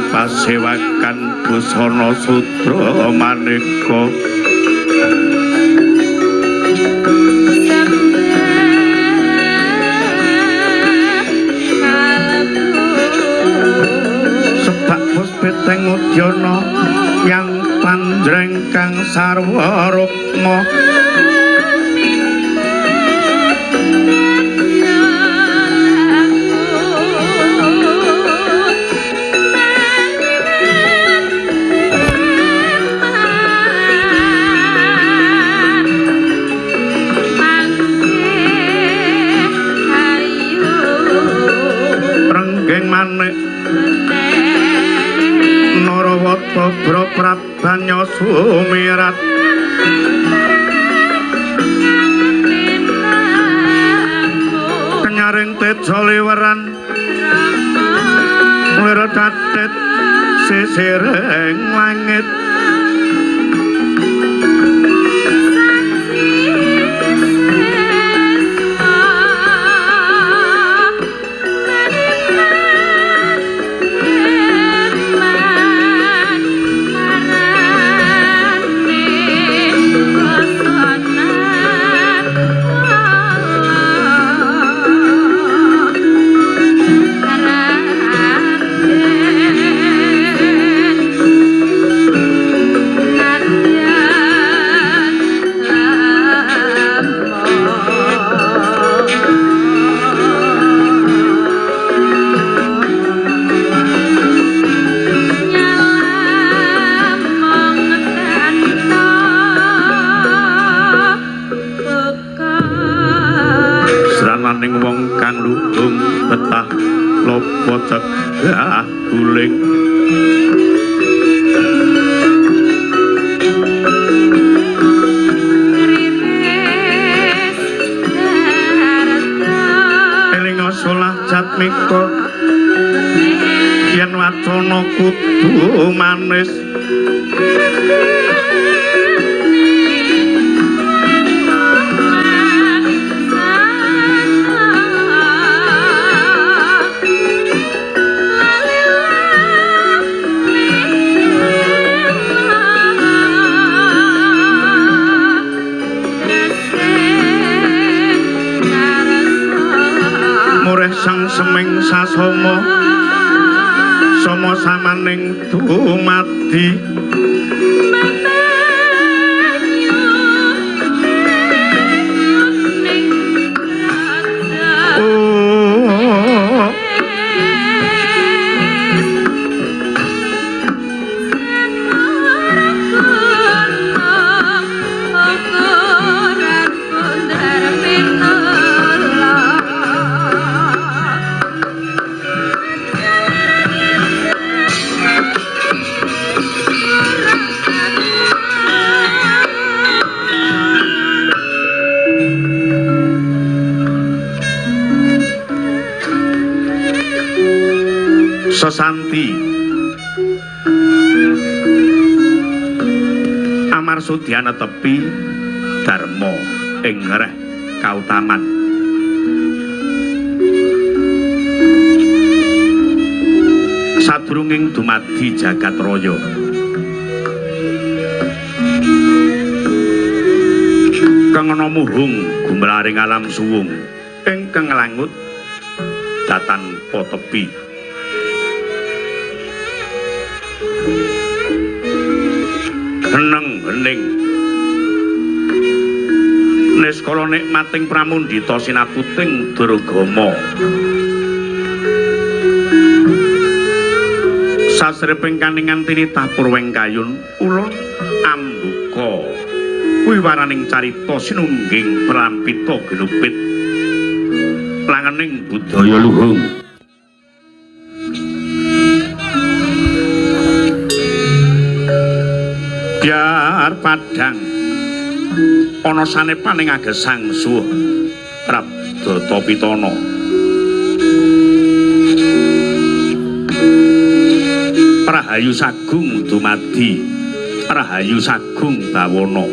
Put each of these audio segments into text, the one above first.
Pasewakan busana sudra maneka. Sebab puspiteng udyana yang panjreng kang sarwa rukma. Narawata bra prabanya sumirat kenyaring teja liweran lir catet sisiring langit. Srananing wong kang luhung betah lopo cegah guling. Elinga solah jatmika yen wacana kudu manis. Sang seming sasoma sama samaning dumadi. Sesanti Amar Sudyana tepi dharma ing ngreh kautaman. Sadurunging dumadi jagat raya kangana muhung gumlaring alam suwung ingkang langut datan potepi. Heneng hening niskala nikmating pramundhita sinaputing durgama. Sasriping kaningan tinitah purweng kayun ulun ambuka wiwaraning carita sinungging prampita ginupit langening budaya luhung. Biar padhang ana sanepaning agesang suwuh Prabdata Pitana. Rahayu sagung dumadi, rahayu sagung bawana.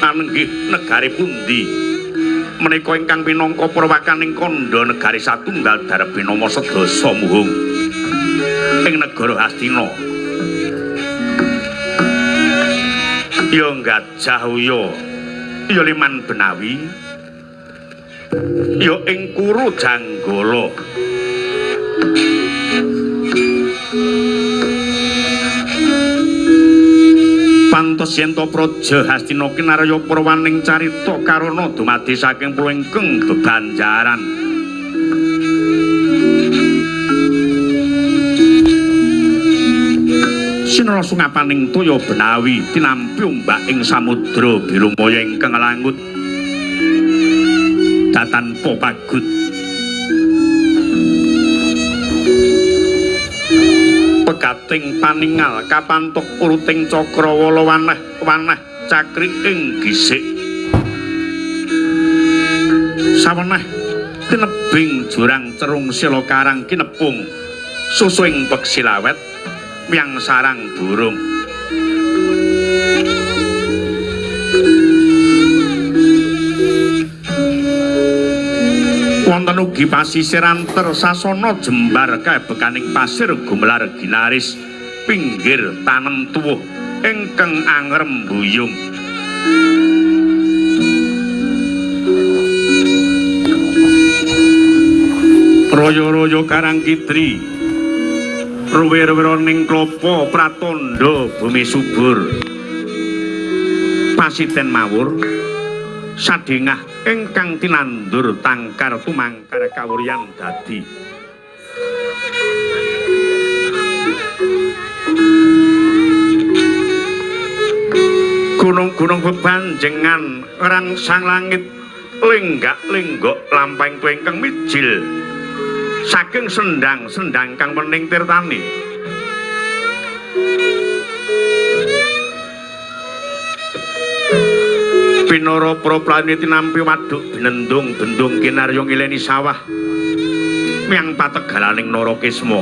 Anenggih negari pundi Menika ingkang minangka perwakaning kandha negari satunggal darbinama sedasa muhung ing negara Hastina. Ya Gajah Uya, ya Liman Benawi, ya ing Kuru Janggala. Pantes yen to Praja Hastina kinarya purwaning carita karana dumadi saking pulo ingkang bebanjaran. Sinara sungapaning toya benawi tinampi ombak ing samudra birumaya ingkang langut datanpa pagut. Pegating paningal kapantuk uruting cakrawala waneh-waneh cakri ing gisik. Saweneh tinebing jurang cerung sila karang kinepung susuing peksi lawet miyang sarang burung. Wonten ugi pasisir anter sasana jembar kaebekaning pasir gumelar ginaris pinggir tanem tuwuh ingkang angrem buyung. Royo-royo karang kidri ruwir-wironing klopo pratandha bumi subur. Pasiten mawur sadengah ingkang tinandur tangkar tumangkar kawuryan dadi. Gunung-gunung bebanjengan rangsang langit lenggak-lenggok lampahing ingkang mijil saking sendang-sendang kang wening tirtane. Pinara para plani tinampi waduk binendung bendung kinarya ngileni sawah miyang pategalaning Narakisma.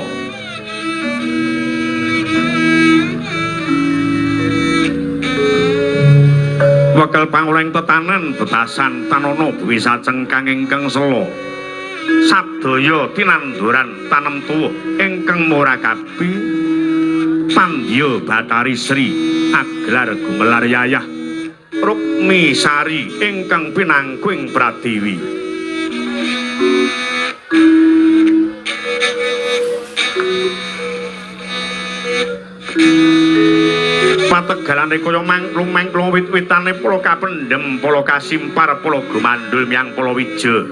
Wekel pangolehing tetanen betasan tanana bumi sacengkang ingkang sela. Sadaya tinanduran tanem tuwuh ingkang murakabi pandya Bathari Sri aglar gumelar yayah Rukmi Sari ingkang pinangkuing Pratiwi. Pategalane kaya mangklung-mangklung wit-witane pala kapendhem, pala kasimpar, pala gumandul miyang pala wija.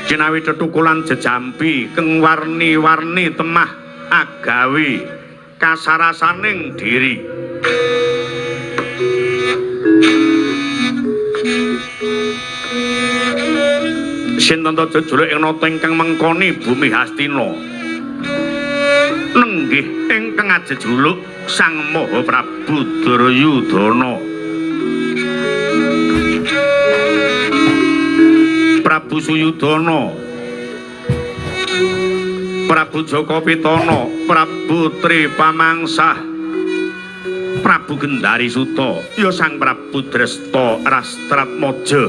Jinawi tetukulan jejampi keng warni-warni temah agawi kasarasaning diri. Sinten ta jejuluk ing nata ingkang mengkoni bumi Hastina? Nenggih ingkang ajejuluk Sang Maha Prabu Duryudana. Prabu Suyudana, Prabu Jaka Pitana, Prabu Tri Pamangsah, Prabu Gendari Suta, ya Sang Prabu Dresta Rastratmaja.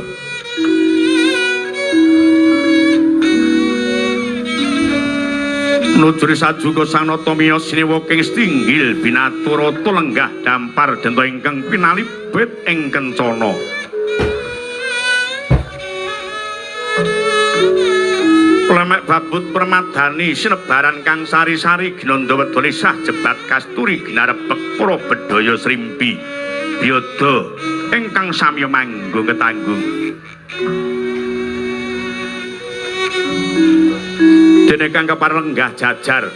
Nujuri sajuga Sang Nata miyos sinewa king stinggil binaturata lenggah dampar denta ingkang pinalibet ing kencana. Lemek babut permadani sinebaran kang sari-sari ginanda wedali sah jebat kasturi ginarebek para bedhaya srimpi biyada ingkang samya manggung ketanggung. Dene kang kaparenggah jajar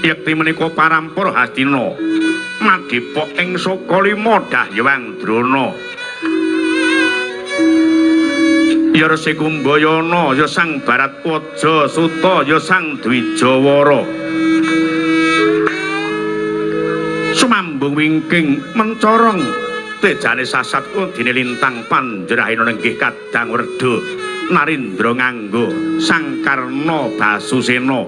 yekti menika parampara Hastina madhepok ing Sukalima Dahyang Drona. Ya Resi Kumbayana, ya Sang Baratwaja Suta, ya Sang Dwijawara. Sumambung wingking mencorong tejane sasat dene lintang panjrahina nenggih kadang werda Narendra nganggo Sang Karna Basusena.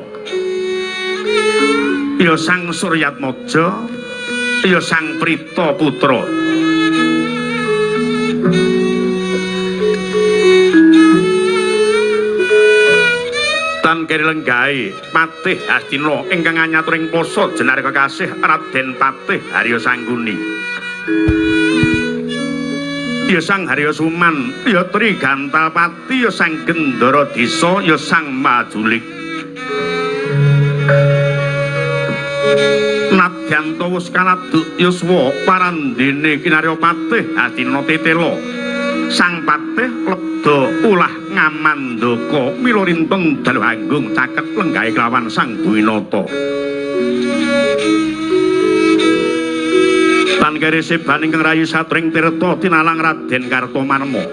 Ya Sang Suryatmaja, Ya Sang Prita Putra. Tan keri lenggahe Patih Hastina ingkang anyaturing pasa jenar kekasih Raden Patih Harya Sangguni. Ya Sang Harya Suman, ya Tri Gantalpati, ya Sang Gendara Desa, ya Sang Majulik. Nadyan wus kaladuk yuswa parandene kinarya Patih Hastina tetela. Sang Patih lebda ulah ngamandaka mila rinten dalu anggung caket lenggahe kelawan Sang Dwinata. Tan keri seban ingkang rayi satring tirta tinalang Raden Kartomarma.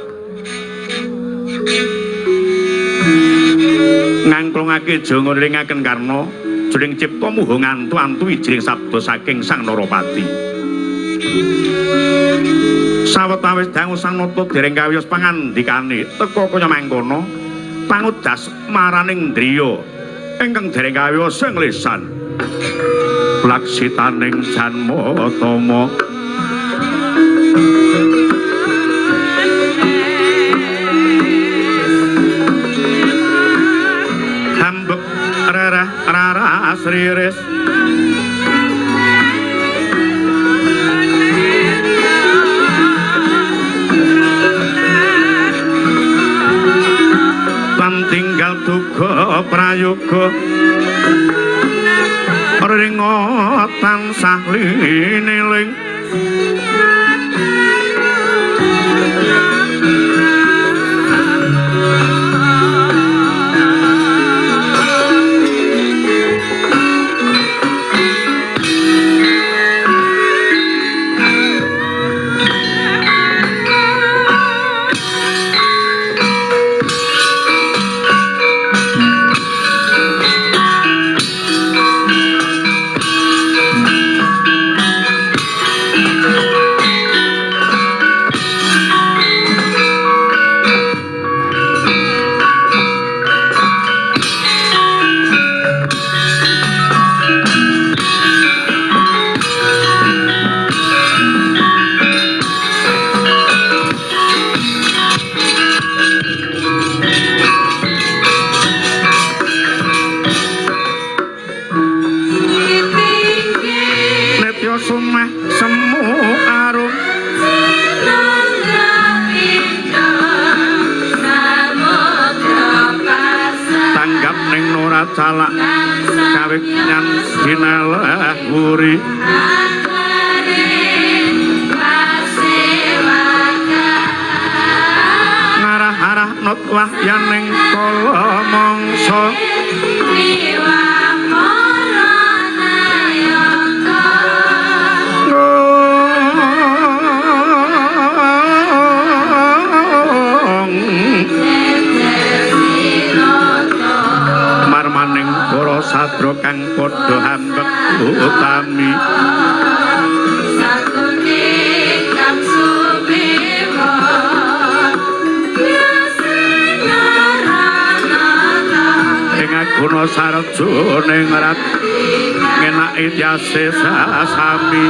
Ngangklungake janga nilingaken karna jroning cipta muha ngantu-antu ijring sabda saking Sang Narapati. Sawetawis dangu Sang Nata dereng kawiyos pangandikane teka kaya mangkono pangudas maraning driya ingkang dereng kawiyos sing lesan. Laksitaning janma tama hambek rereh raras riris tan tinggal duga prayoga ringa tansah liniling calak kawigyan dineleh wuri ngarah-arah nut wahyaning kala mangsa marmaning para sadra kang padha hambek utami ing aguna sarjane ngrat ngenaki tiase sasami.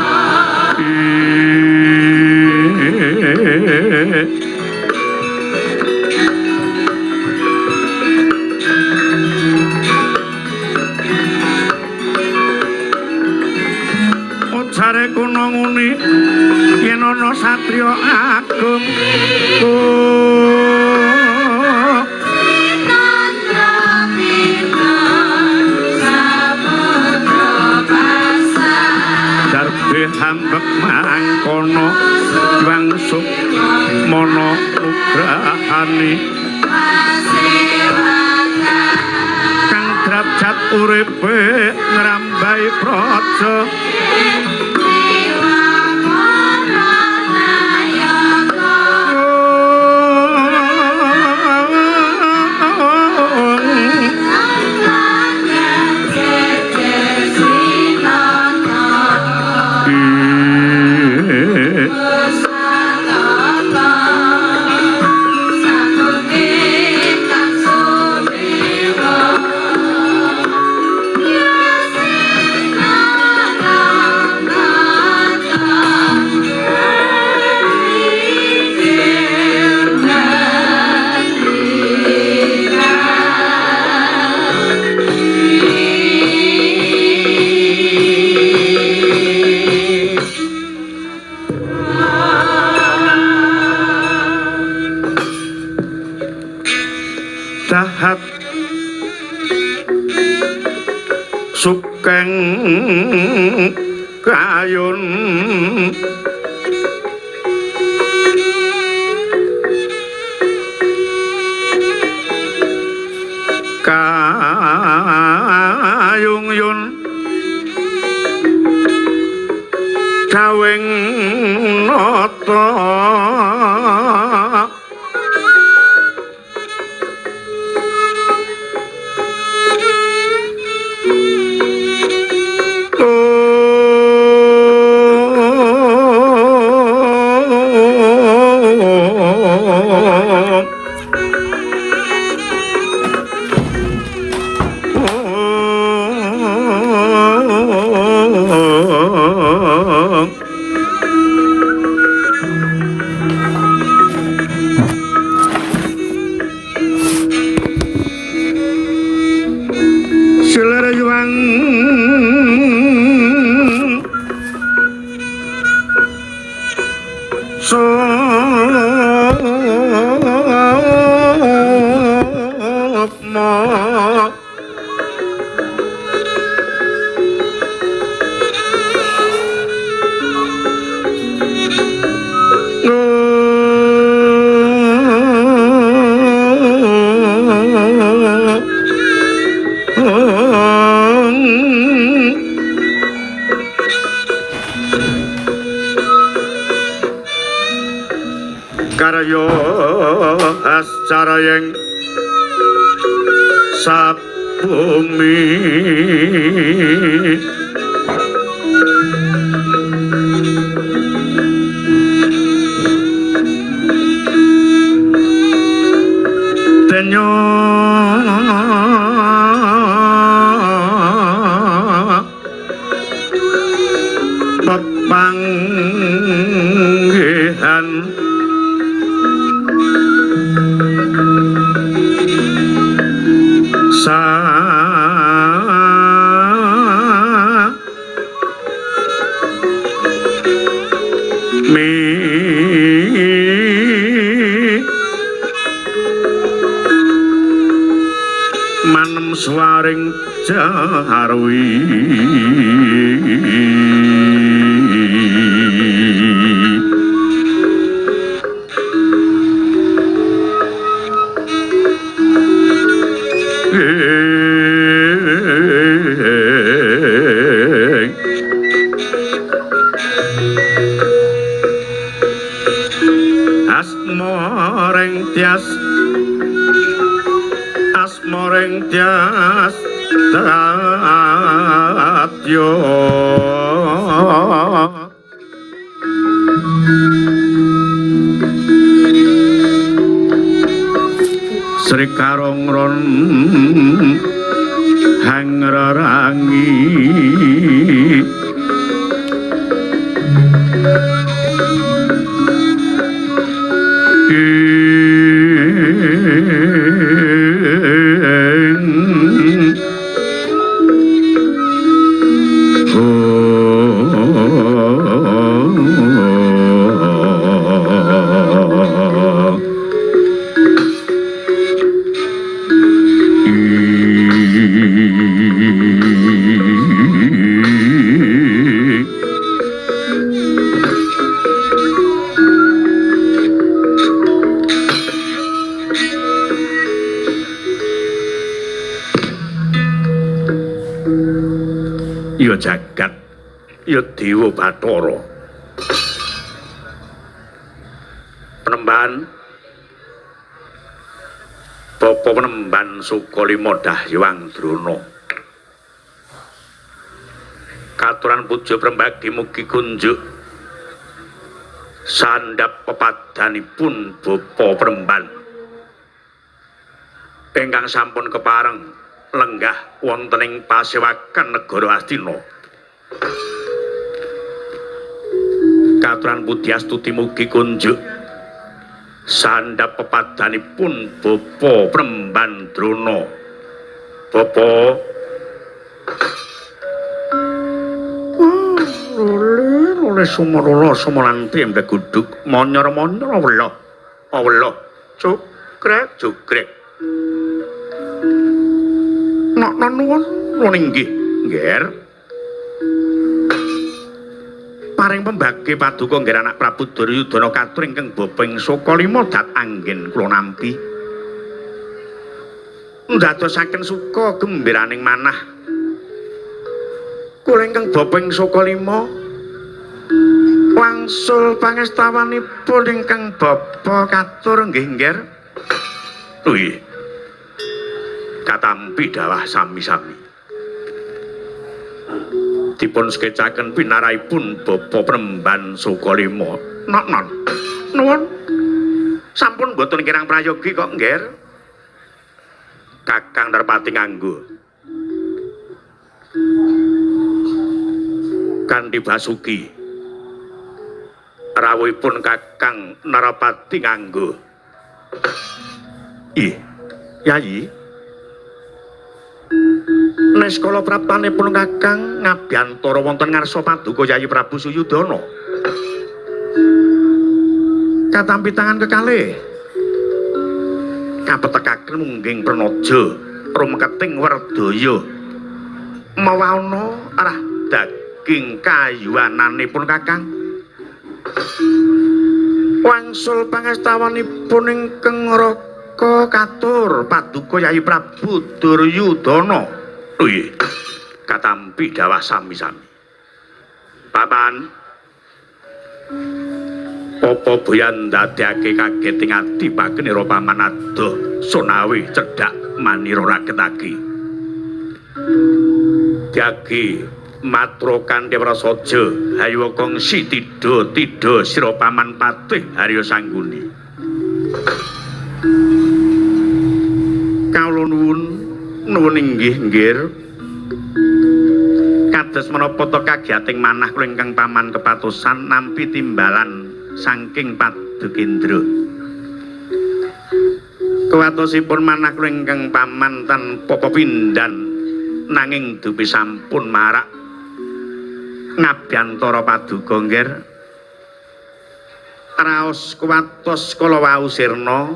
Jare kono nguni yen ana satriya agung darbe hambek mangkono wangsuk mono nugrahani kang drajat uripe ngrambahi praja. Rahat sukeng kayun kayung yun kawing nata Karya acarayeng sabumi denyo pepanggihan sa mi manem swaring jaharwi. Asmoreng tias tratyo Sri Karongron hangrarangi Ya jagat, ya dewa bathara. Penemban Bapa Penemban Sukalima Dahyang Drona. Katuran puja prembagi mugi kunjuk sandhap pepadanipun Bapa Penemban ingkang sampun kepareng lenggah wonten ing pasewakan negara Astina. Katuran puji astuti mugi kunjuk sandhap pepadanipun Bapa Penemban Drona. Bapa lole sumurula sumulanti mbeguduk monyor-monyor wela wela cukrek cukrek. Nok nuwun nuwun inggih, Ngger. Paring pembagi paduka Ngger anak Prabu Duryudana katur ingkang bapa ing Sukalima dat anggen kula nampi. Ndadosaken suka gembiraning manah. Kula ingkang bapa ing Sukalima wangsul pangestawanipun ingkang bapa katur nggih, Ngger. Nggih. Katampi dawah sami-sami. Dipun skecaken pinaraipun bapa Premban Sukalima. Nok non. Nuwun. Sampun mboten kirang prayogi kok, Ngger. Kakang Narpati nganggo Kanthi Basuki. Rawuhipun Kakang Narpati nganggo. Ih, Yayi. Neskala praptanipun Kakang ngabyantara wonten ngarsa paduka Yayi Prabu Suyudana. Katampi tangan kekalih. Kapetekaken mungging pranaja rumeketing werdaya. Mawana arah daging kayuwananipun Kakang. Wangsul pangestawanipun ingkang raka katur paduka Yayi Prabu Duryudana. Nggih. Katampi dawah sami-sami. Paman. Apa boyan ndadekake kaget ing ati pagenira paman adoh sonawi cedhak manira raketake. Diagi matra kanthi prasaja hayu kongsi tidha tidha sira paman patih Harya Sangguni. Kawula nuwun nuwun inggih, Nggir. Kados menapa ta kagiyating manah kula ingkang paman kepatosan nampi timbalan saking Padukendra. Kuwatosipun manah kula ingkang paman tanpa pepindhan nanging dupi sampun marak ngabyantara paduka, Nggir. Raos kuwatos kala wau sirna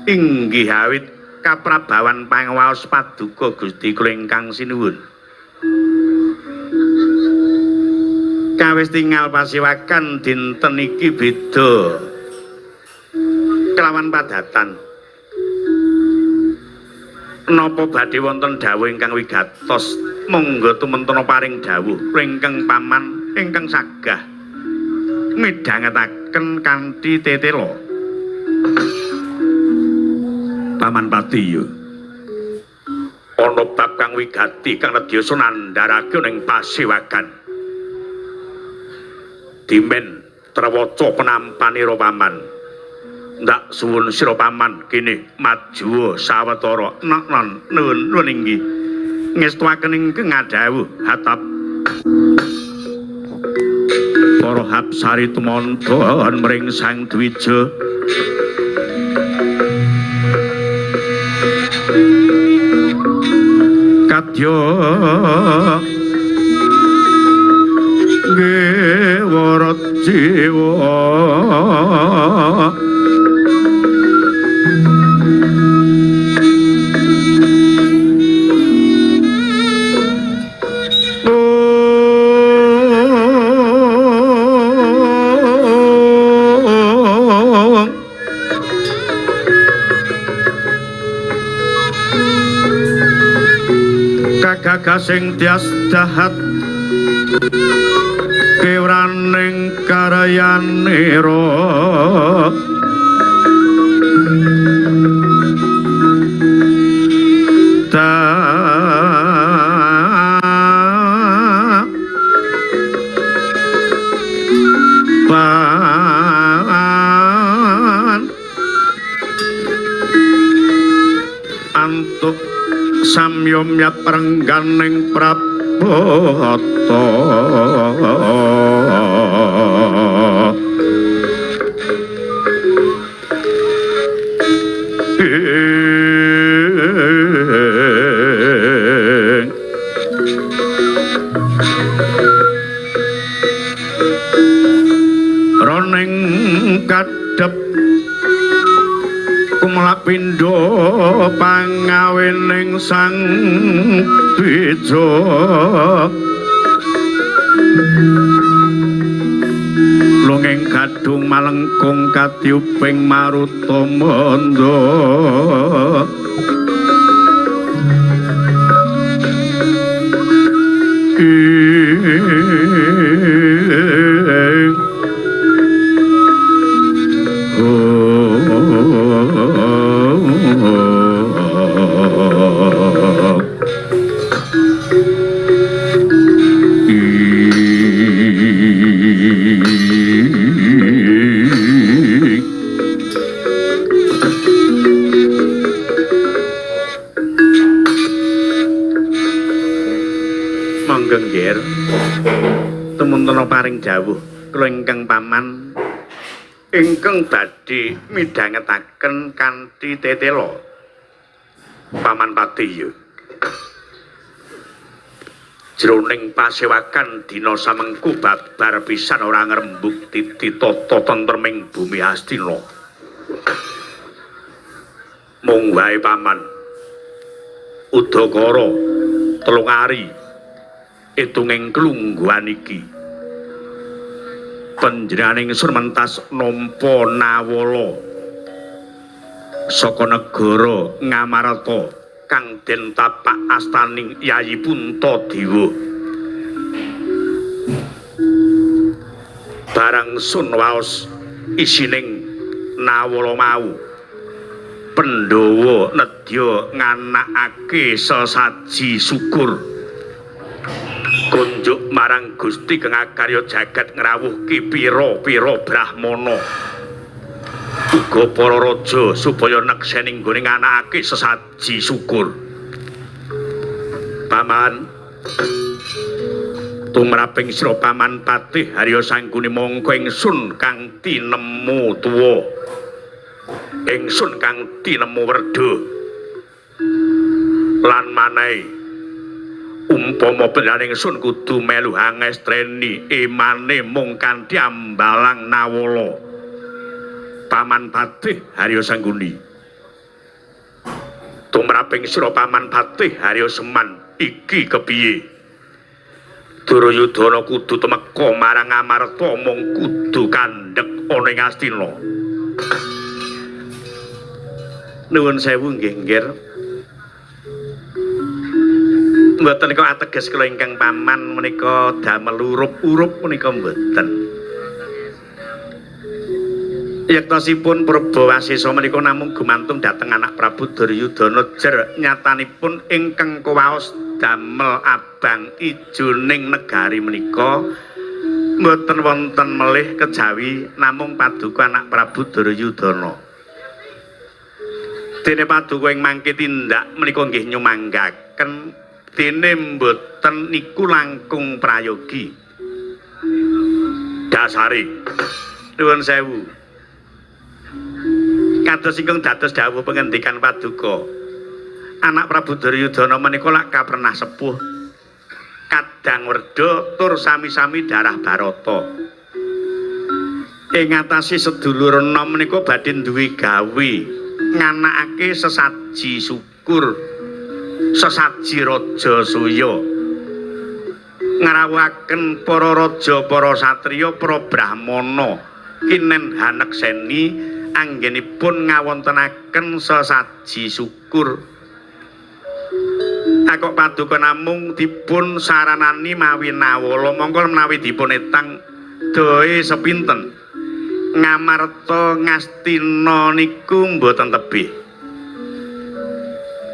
inggih awit kaprabawan pangawaos paduka Gusti kula ingkang sinuwun. Kawis tingal pasiwakan dinten iki beda kelawan padatan. Napa badhe wonten dawuh ingkang wigatos? Monggo tumentana paring dawuh ingkang paman ingkang sagah midhangetaken kanthi tetela. Paman Pati yo. Ana bab kang wigati kang nedya nandharake ning pasiwakan. Dimen trawaca penampanira paman. Ndak suwun sira paman kene majuwa sawetara. Nok non nuwun nuwun inggih. Ngestuaken ingkang ngadhawuh hatap. Para hapsari tumonton mring Sang Dwija. Kadya gewara jiwa kagagasing tias dahat kewraning karyanira pan antuk samyomyat rengganing prabata. Roning kadhep Kumlak pindha pangawening sang bija lunging gadung malengkung katiuping maruta mandha Monggo nggih. Tumuntuna paring dawuh kula ingkang paman ingkang badhe midhangetaken kanthi tetela. Paman Pati ya. Jroning pasewakan dina samengku babar pisan ora ngrembug titi tata tentreming bumi Astina. Mung wae paman. Udakara telung ari etunging klungguhan iki panjenengan ingsun mentas nampa nawala saka negara Ngamarta kang den tapak astaning Yayi Puntadewa. Barang sun waos isining nawala mau Pandhawa nedya nganakake sesaji syukur kunjuk marang Gusti kang akarya jagat ngrawuhke pira-pira brahmana uga para raja supaya nekseni nggone nganakake sesaji syukur. Paman tumraping sira Paman Patih Harya Sangkuni mongko ingsun kang tinemu tuwa, ingsun kang tinemu werda lan manehi umpama panjenengan ingsun kudu melu hangestreni emane mung kanthi ambalang nawala. Paman Patih Harya Sangkuni tumraping sira Paman Patih Harya Seman iki kepiye? Duryudana kudu tumeka marang Amarta mung kudu kandhek ana ing Astina. Nuwun sewu nggih nggih. Mboten kok ateges kula ingkang paman menika damel urup-urup menika mboten. Yektosipun Prabawasesa menika namung gumantung dhateng anak Prabu Duryudana jer nyatanipun ingkang kuwaos damel abang ijo ning negari menika mboten wonten melih kejawi namung paduka anak Prabu Duryudana. Dene paduka ing mangke tindak menika nggih nyumanggaken dene mboten niku langkung prayogi. Dasare nuwun sewu. Kados ingkang dados dawuh pengendikan paduka. Anak Prabu Duryudana menika lak kaprenah sepuh kadang werda tur sami-sami darah Barata. Ing ngatasi sedulur enom menika badhe duwe gawe nganakake sesaji syukur, sesaji raja suya, ngrawuhaken para raja, para satriya, para brahmana kinen hanekseni anggenipun ngawontenaken sesaji syukur. Akok paduka namung dipun saranani mawi nawala mongko menawi dipun etang doe sepinten Ngamarta Ngastina niku mboten tebih.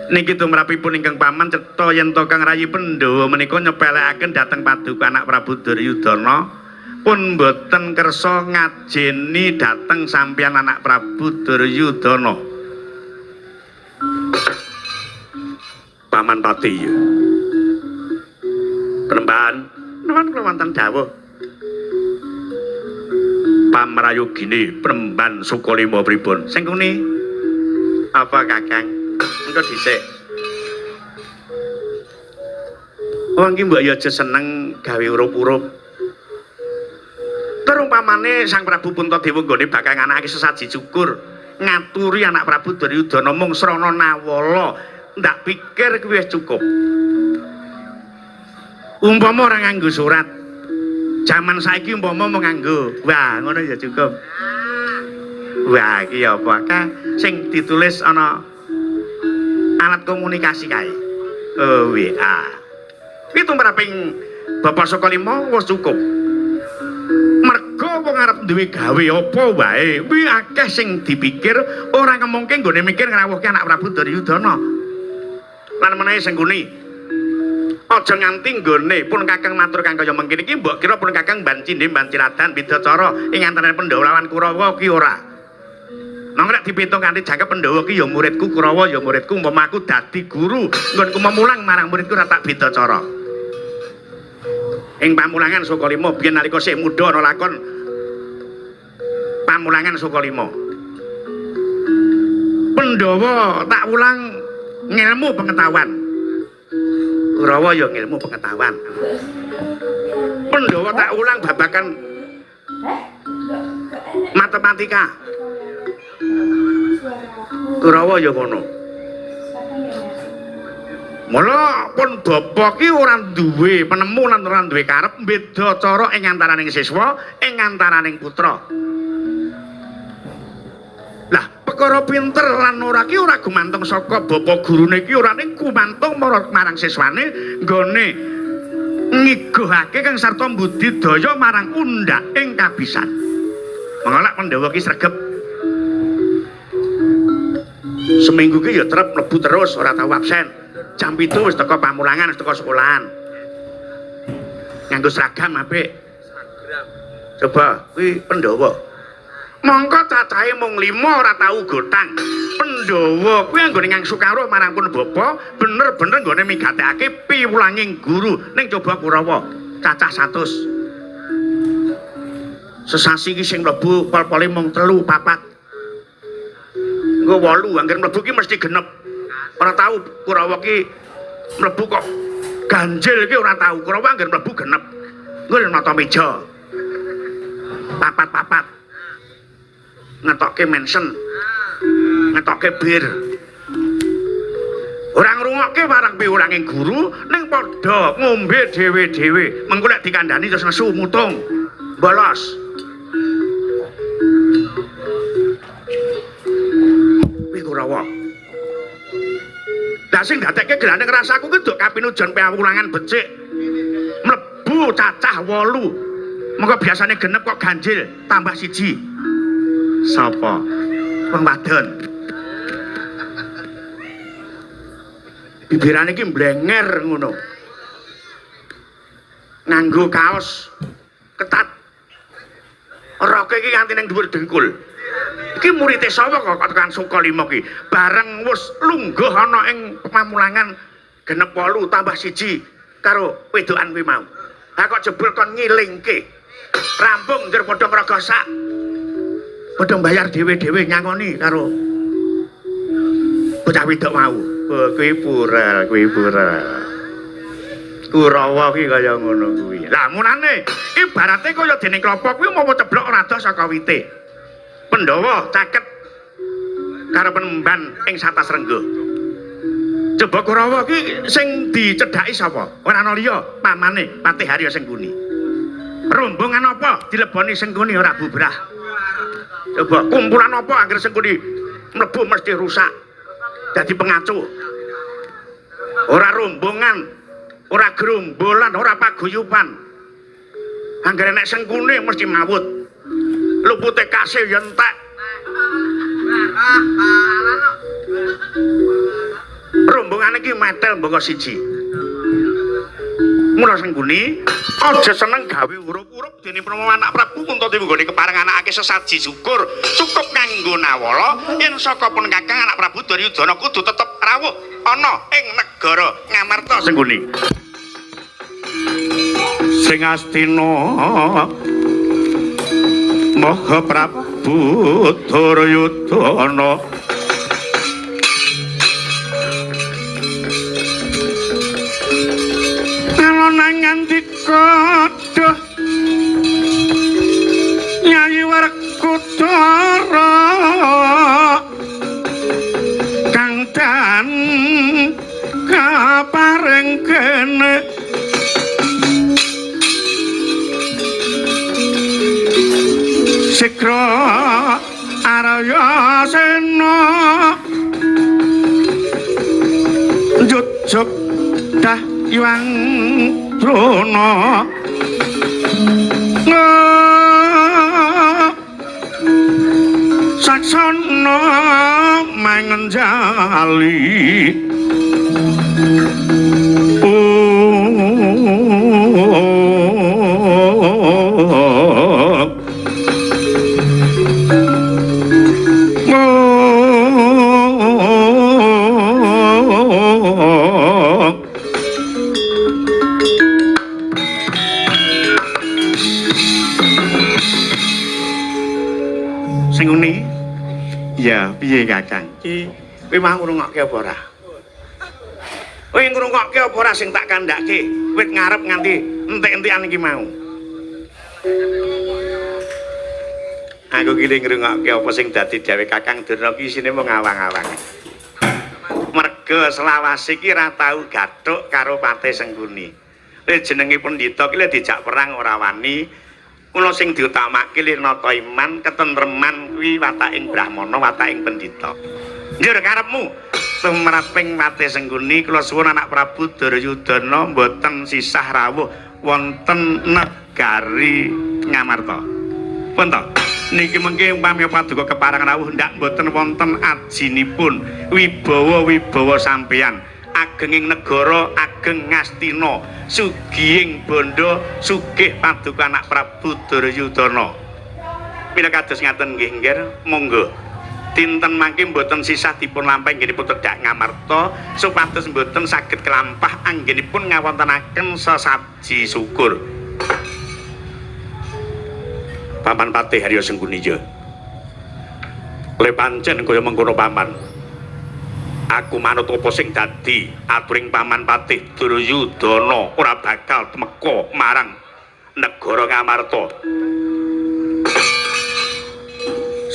Niki tumrapipun ingkang paman cetha yen to Kang Rayi Pandhawa menika nyepelekaken dhateng paduka anak Prabu Duryudana pun mboten kersa ngajeni dhateng sampeyan anak Prabu Duryudana. Paman Pati ya. Penembahan nuwun kula wonten dawuh. Pamrayogine Penemban Sukalima pripun? Sing kuni apa Kakang? Engko dhisik. Wong iki mbok ya aja seneng gawe urup-urup. Tur umpamane Sang Prabu Puntadewa nggone bakal nganakake sesaji syukur, ngaturi anak Prabu Duryudana mung srana nawala. Ndak pikir kuwi wis cukup. Umpama ora nganggo surat. Jaman saiki umpama mung nganggo, wah ngono ya cukup. Wah iki apa ka sing ditulis ana alat komunikasi kae. Oh, WA. Kuwi tumraping Bapak Sukalima wis cukup. Mergo wong arep duwe gawe apa wae, kuwi akeh sing dipikir ora ngemungke nggone mikir ngrawuhke anak Prabu Duryudana. Lan menawi Sengkuni, aja nganti nggone pun Kakang matur kang kaya mengkene iki mbok kira pun Kakang bancindhe banciradan beda cara ing antarané Pandhawa lawan Kurawa ki ora. Monggo nek dipitung kanthi jangkep Pandhawa ki ya muridku, Kurawa ya muridku, umpama aku dadi guru nggonku memulang marang muridku ora tak beda cara. Ing pamulangan Sukalima biyen nalika sih muda ana lakon pamulangan Sukalima. Pandhawa tak ulang ngilmu pengetahuan. Kurawa ya ngilmu pengetahuan. Pandhawa tak ulang babakan matematika. Kurawa ya ngono. Mula pun bapa ki ora duwe penemu lan ora duwe karep beda cara ing antaraning siswa, ing antaraning putra. Lah, perkara pinter lan ora ki ora gumantung saka bapa gurune ki ora ning gumantung marang siswane nggone ngiguhake kang sarta mbudidaya marang undhak ing kabisan. Monggo lek Pandhawa ki sregep. Seminggu ki ya trep mlebu terus ora tau absen. Jam 7 wis teko pamulangan, wis teko sekolahan. Nganggo seragam apik. Coba kuwi Pandhawa. Mongko cacahe mung 5 ora tau gotang. Pandhawa kuwi anggone ngangsu kawruh marang pun bapa, bener-bener nggone migatekake piwulanging guru. Ning coba Kurawa cacah 100. Sesasi ki sing mlebu pol-pole mung 3 4. Engko 8 angger mlebu ki mesti genep. Ora tau Kurawa ki mlebu kok ganjil ki ora tau. Kurawa angger mlebu genep. Engko nata meja. Papat-papat. Ngetokke mention. Ngetokke bir. Ora ngrungokke warang piwulanging guru ning padha ngombe dhewe-dhewe. Mengko lek dikandhani terus nesu mutung. Bolos. Kuwi Kurawa. Lah sing dadekke gelane ngrasaku ki duk kapinujon pawulangan becik. Mlebu cacah 8. Mengko biasane genep kok ganjil tambah 1. Sapa? Wong wadon. Bibirane iki mblenger ngono. Nganggo kaos ketat. Roke iki nganti ning dhuwur dengkul. Iki murite sapa kok tekan Sukalima ki? Bareng wis lungguh ana ing pamulangan genep 8 tambah 1 karo wedokan kuwi mau. Ha kok jebul kon ngilingke. Rampung njur padha ngrogosak. Padha mbayar dhewe-dhewe nyangoni karo bocah wedok mau. Oh, kuwi purel, kuwi purel. Kurawa ki kaya ngono kuwi. Lah mulane ibarate kaya dene klopo kuwi mau ceblok ora adoh saka wite. Pandhawa caket karo penemban ing satas rengga. Coba Kurawa ki sing dicedhaki sapa? Ora ana liya, pamane Patih Harya Sengkuni. Rombongan apa dileboni Sengkuni ora bubrah. Coba kumpulan apa anggere Sengkuni mlebu mesti rusak. Dadi pengacuh. Ora rombongan, ora gerombolan, ora paguyuban. Anggere nek Sengkuni mesti mawut. Lupute kasih ya entek. Rombongan iki metel mboko siji. Mula Sengkuni aja seneng gawe urup-urup dene Prama anak Prabu Puntadewa nggone kepareng anakake sesaji syukur cukup kanggo nawala yen saka pun Kakang anak Prabu Duryudana kudu tetep rawuh ana ing negara Ngamarta. Sengkuni sing astina Maha Prabu Duryudana nangandika duh Nyai Werkudara. Antasena njujuk Dahyang Drona saksana mangenjali. Sing ngene ya piye Kakang? Iki kowe mau ngrungokke apa ora? Kowe ngrungokke apa ora sing tak kandhake? Wit ngarep nganti entek-entekan iki mau. Aku ki ngrungokke apa sing dadi dhewe Kakang Durna ki isine mung awang-awang. Merga selawase iki ora tau gathuk karo Patih Sengkuni. Le jenenge pendhita ki le dijak perang ora wani. Kula sing diutamake li nata iman, ketentreman kuwi wataking brahmana, wataking pendhita. Njur karepmu tumraping Patih Sengkuni kula suwun anak Prabu Duryudana mboten sisah rawuh wonten negari Ngamarta. Pun to? Niki mengke umpami paduka kepareng rawuh ndak mboten wonten ajinipun wibawa-wibawa sampeyan. Agenging negara, ageng Ngastina, sugihing bondo, sugih paduka anak Prabu Duryudana. Mila kados ngaten nggih nggih, monggo. Dinten mangke mboten sisah dipun lampahi anggenipun tedhak Ngamarta supados mboten saged kelampah anggenipun ngawontenaken sesaji syukur. Paman Patih Harya Sengkuni ya. Le pancen kaya mengkono paman. Aku manut apa sing dadi aturing Paman Patih Duryudana ora bakal temeka marang negara Ngamarta.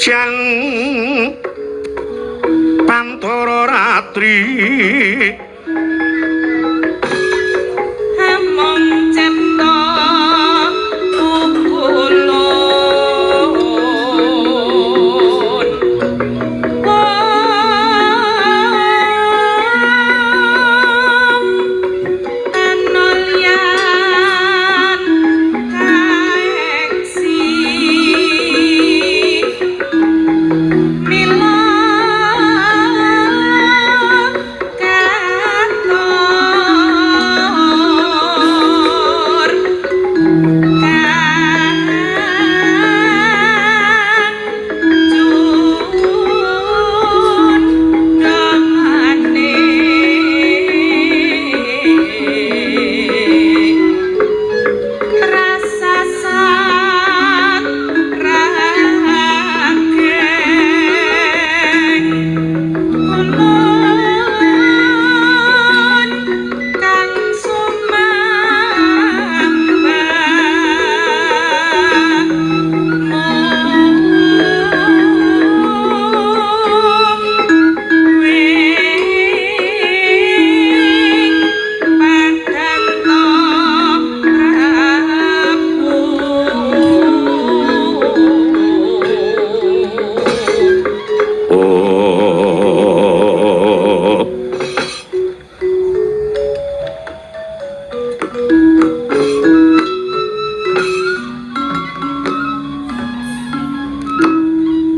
Siang pantara ratri among cipta ukulun anolyan kaeksi mila katur kang jun damane rasa sat rageng ulun kang sumamba mung wing padang Prabu. Oh.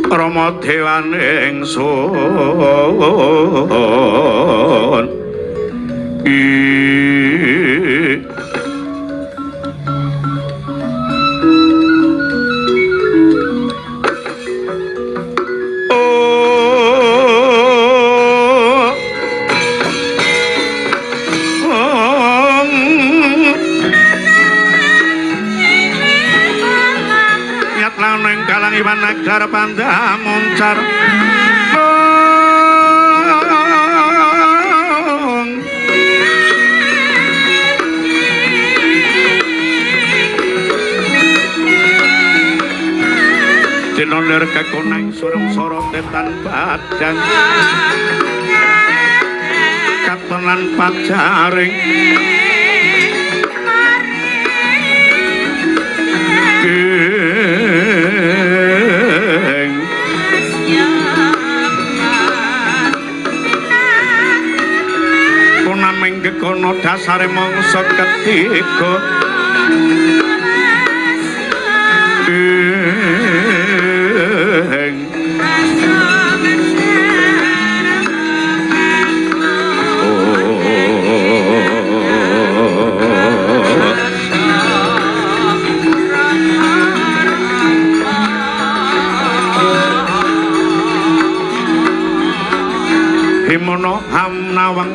Rama dewaning sun I Oh, oh, nyat laneng kalang iwan agar pandamuncar. Dinolir kekonang surem sorot tetan padang katonan pajaring ing. ana dasare mangsa ketiga. Himono hamnawang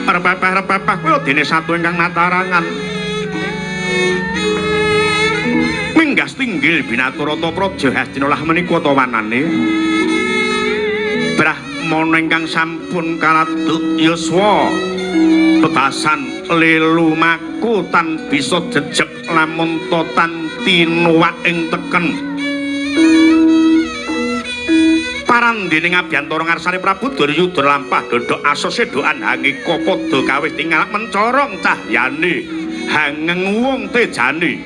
repepeh-repepeh kuwi dene satu ingkang natarangan minggas tinggil binaturata praja Hastina lah menika tawanane brahmana ingkang sampun kaladuk yuswa bebasan lelumaku tan bisa jejeg lamun ta tan tinuwak ing teken parandene ngabiyantara ngarsane Prabu Duryudana lampah dodok aso sedokan hangika padha kawis tingal mencorong cahyane hangeng wong tejane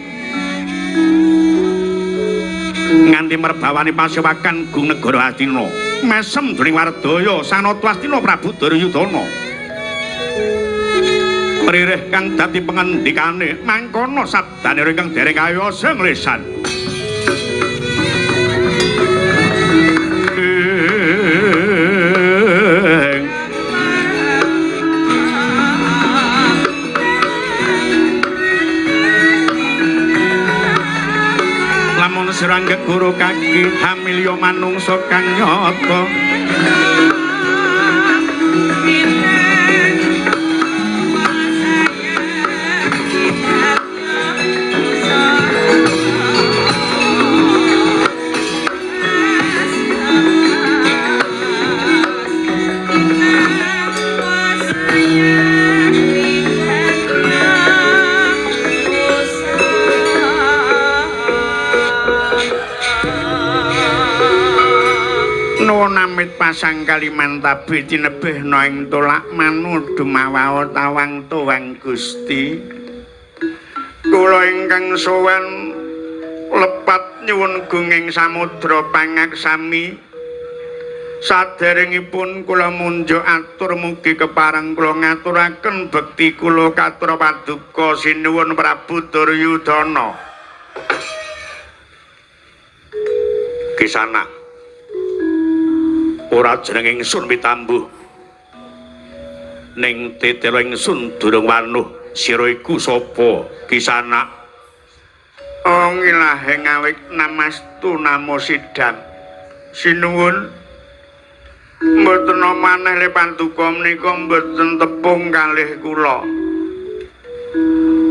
nganti merbawani pasewakan gung negara Hastina mesem jroning wardaya sanata Hastina Prabu Duryudana ririh kang dadi pengendikane mangkono sabdane ingkang dereng kayasa nglesan. Lamun sira geguru kaki hamilya manungsa kang nyata. Namit pasang Kalimantabi tinebihna ing tolak manu dumawao tawang tuwang Gusti. Kula ingkang sowan lepat nyuwun gunging samudra pangaksami. Saderengipun kula munjuk atur mugi kepareng kula ngaturaken bekti kula katur paduka sinuwun Prabu Duryudana. Kisana ora jeneng ingsun mitambuh ning tetela ingsun durung wanuh sira iku sapa Kisana? Oh ilahe ngawik namastu namo sidam sinuwun mboten maneh le panduka menika mboten tepung kalih kula.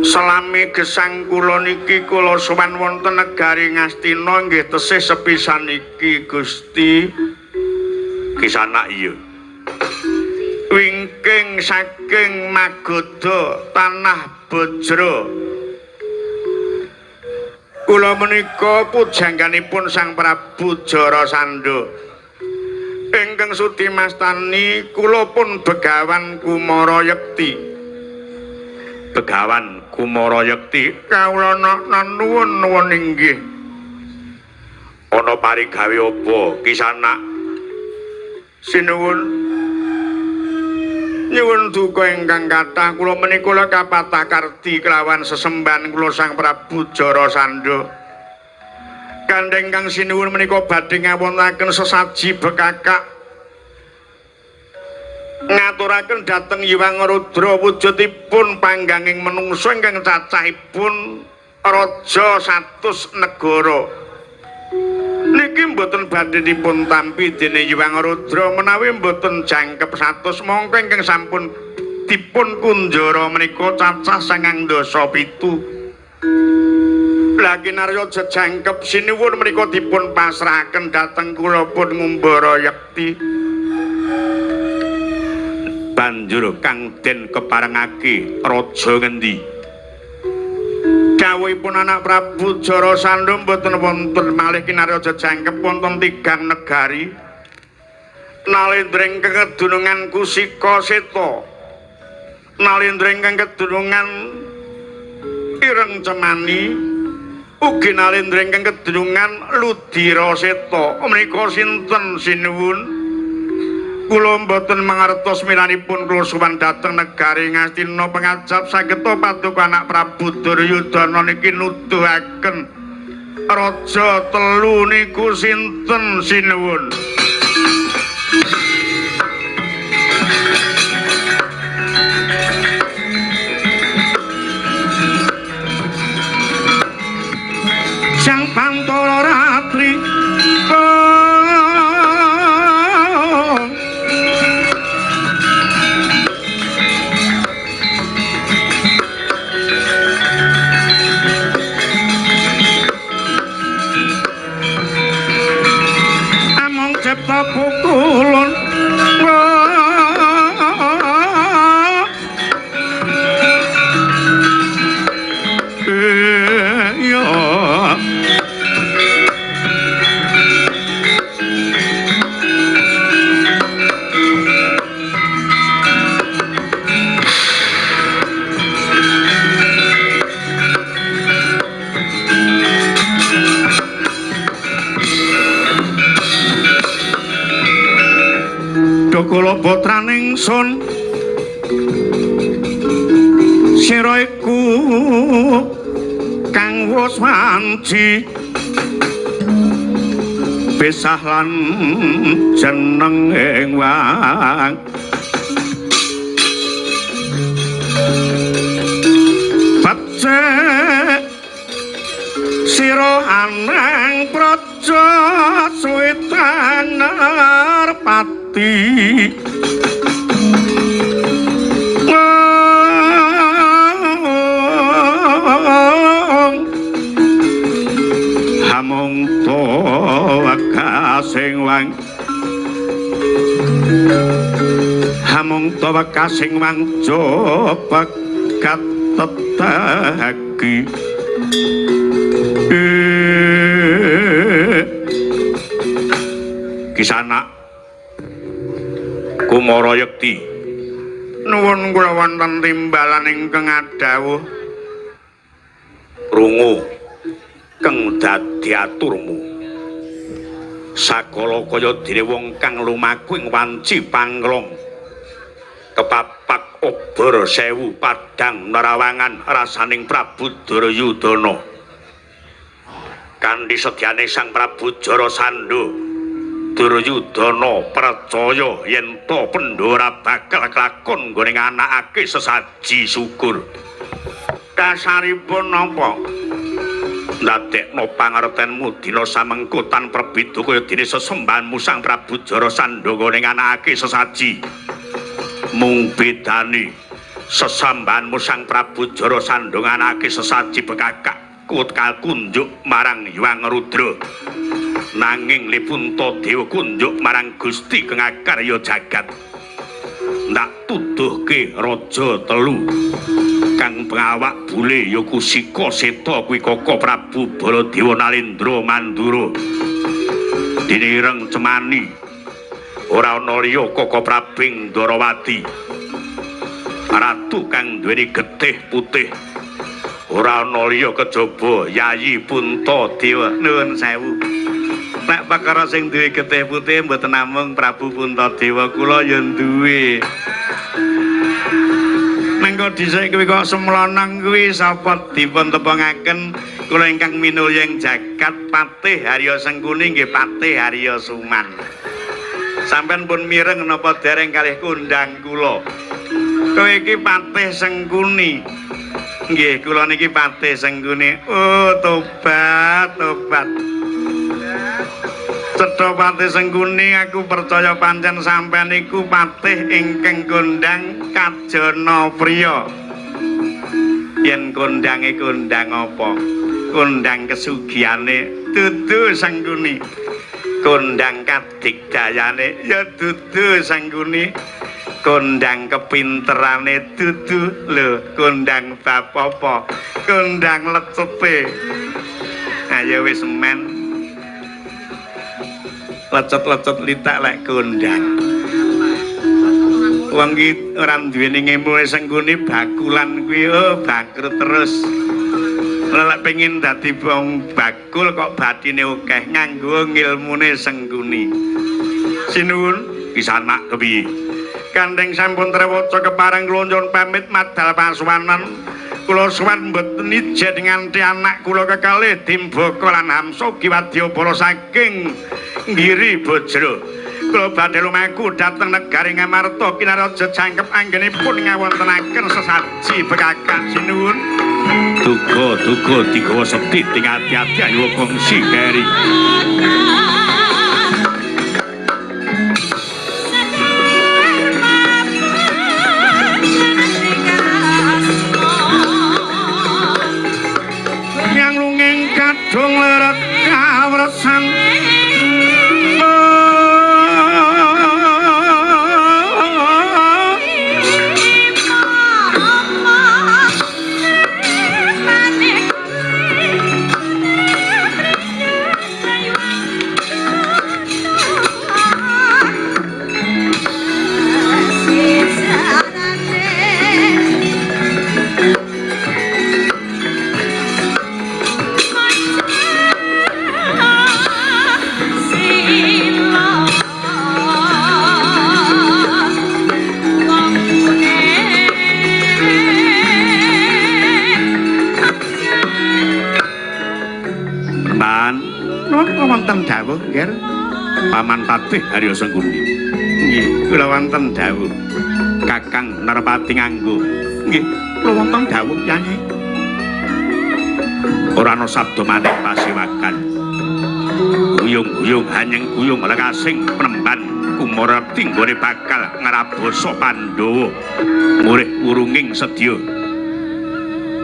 Selami gesang kula niki kula sowan wonten negari Ngastina nggih tesih sepisan iki Gusti. Kisana iya wingking saking Magadha tanah Bajra kula menika pujangganipun Sang Prabu Jarasandha ingkang sudi mastani kula pun Begawan Kumara Yekti. Begawan Kumara Yekti kawula nuwun nuwun inggih. Ana parigawe apa Kisana? Sinuwun nyuwun duka ingkang kathah kula menika kapatah kardi kelawan sesembahan kula Sang Prabu Jarasandha. Gandheng kang sinuwun menika badhe ngawontenaken sesaji bekakak ngaturaken dhateng Hyang Rudra wujudipun pangganging menungsa ingkang cacahipun raja 100 negara. Niki mboten badhe dipun tampi dening Hyang Rudra menawi mboten jangkep 100 mongko ingkang sampun dipun kunjara menika cacah 97. Lah kinarya jejangkep sinuwun menika dipun pasrahaken dhateng kula pun ngumbara yekti. Banjur kang den keparengake raja ngendi? Dawuhipun anak Prabu Jarasandha mboten wonten malih kinarya jejangkep wonten tigang negari. Nalendra ingkang kedunungan Kusika Seta, nalendra ingkang kedunungan Ireng Cemani, Ugi nalendra ingkang kedunungan Ludira Seta. Menika sinten sinuwun? Kula mboten mangertos milanipun kula sowan dhateng negari Ngastina pengajap sageta paduka anak Prabu Duryudana niki nuduhaken raja telu niku sinten sinuwun? Sang Pantara Ratri among cipta pukulun Kula putraning sun sira iku kang wis wanci pisah lan jeneng ing wang becik sira anang praja suwitan pati hamung kasing wang hamung kasing wang jopekat teteki Kisana Kumara Yekti nuwun kula wonten timbalan ingkang adhawuh rungu kang dadi aturmu sakala kaya dene wong kang lumaku ing wanci panglong kepapak obor sewu padhang nerawangan rasaning Prabu Duryudana kanthi sedyane Sang Prabu Jarasandha Duryudana percaya yen to Pandhawa bakal kelakon nggone nganakake sesaji syukur. Dasaripun napa? Ndadekno pangertenmu dina samengko tan perbeda kaya dene sesembahanmu Sang Prabu Jarasandha nggone nganakake sesaji. Mung bedane sesembahanmu Sang Prabu Jarasandha nganakake sesaji bekakak kutkal kunjuk marang Hyang Rudra. Nanging Puntadewa kunjuk marang Gusti kang akarya jagat. Ndak tuduhke raja telu kang pengawak bule ya Kusika Seta kuwi Kaka Prabu Baladewa Nalendra Mandura. Dene ireng cemani ora ana liya Kaka Prabing Ndarawati. Ratu kang duweni getih putih. Ora ana liya kejaba Yayi Puntadewa. Nuwun sewu. Nek perkara sing duwe getih putih mboten namung Prabu Puntadewa, kula ya duwe. Mengko dhisik kuwi kok semlonong kuwi sapa dipun tepungaken kula ingkang minulya ing jagat Patih Harya Sengkuni nggih Patih Harya Suman. Sampeyan pun mireng napa dereng kalih kondang kula. Kowe iki Patih Sengkuni. Nggih, kula niki Patih Sengkuni. Oh, tobat, tobat. Cetha Patih Sengkuni, aku percaya pancen sampeyan iku patih ingkang kondang kajana priya. Yen kondange kondang apa? Kondang kesugihane dudu Sengkuni. Kondang kadigdayane ya dudu Sengkuni. Kondang kepinterane dudu lho, kondang bab apa? Kondang lecete. Ayo wis men. Lecet-lecet litak lek kondang. Wong iki ora duweni ngemu Sengkuni bakulan kuwi oh bangkrut terus. Lek pengin dadi wong bakul kok batine akeh nganggo ngilmune Sengkuni. Sinuwun kisanak kepiye? Kandheng sampun trewaca kepareng kula nyuwun pamit madal pasuwanan. Kula suwan mboten ijen nganti anak kula kekalih Dimbaka lan Hamsa ugi wadyabala saking Giri Bajra. Kula badhe lumaku dhateng negari Ngamarta kinaraja jangkep anggenipun ngawontenaken sesaji bekakak sinuwun. Duga duga digawa sekti ting ati-ati ayo kongsi keri. Yang lunging kadung leret kawresan. Wonten dawuh nggih Paman Patih Haryo Sengkuni. Nggih, kula wonten dawuh. Kakang Narpati nganggo. Nggih, kula wonten dawuh Kyai. Ora ana sabda maneh pasiwakan. Guyung-guyung hanyeng guyung lekasing penemban kumara tinggone bakal ngrabasa Pandhawa. Murih wurunging sedya.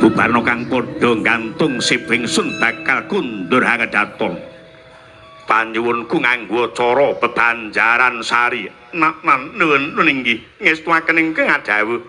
Bubarna kang padha gantung sibing sun bakal kundur hangedaton. Panyuwunku nganggo cara bebanjaran sari. Nak nuwun inggih ngestuaken ingkang adhawuh.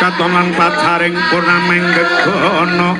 Katonan pacaring purnaming gegana.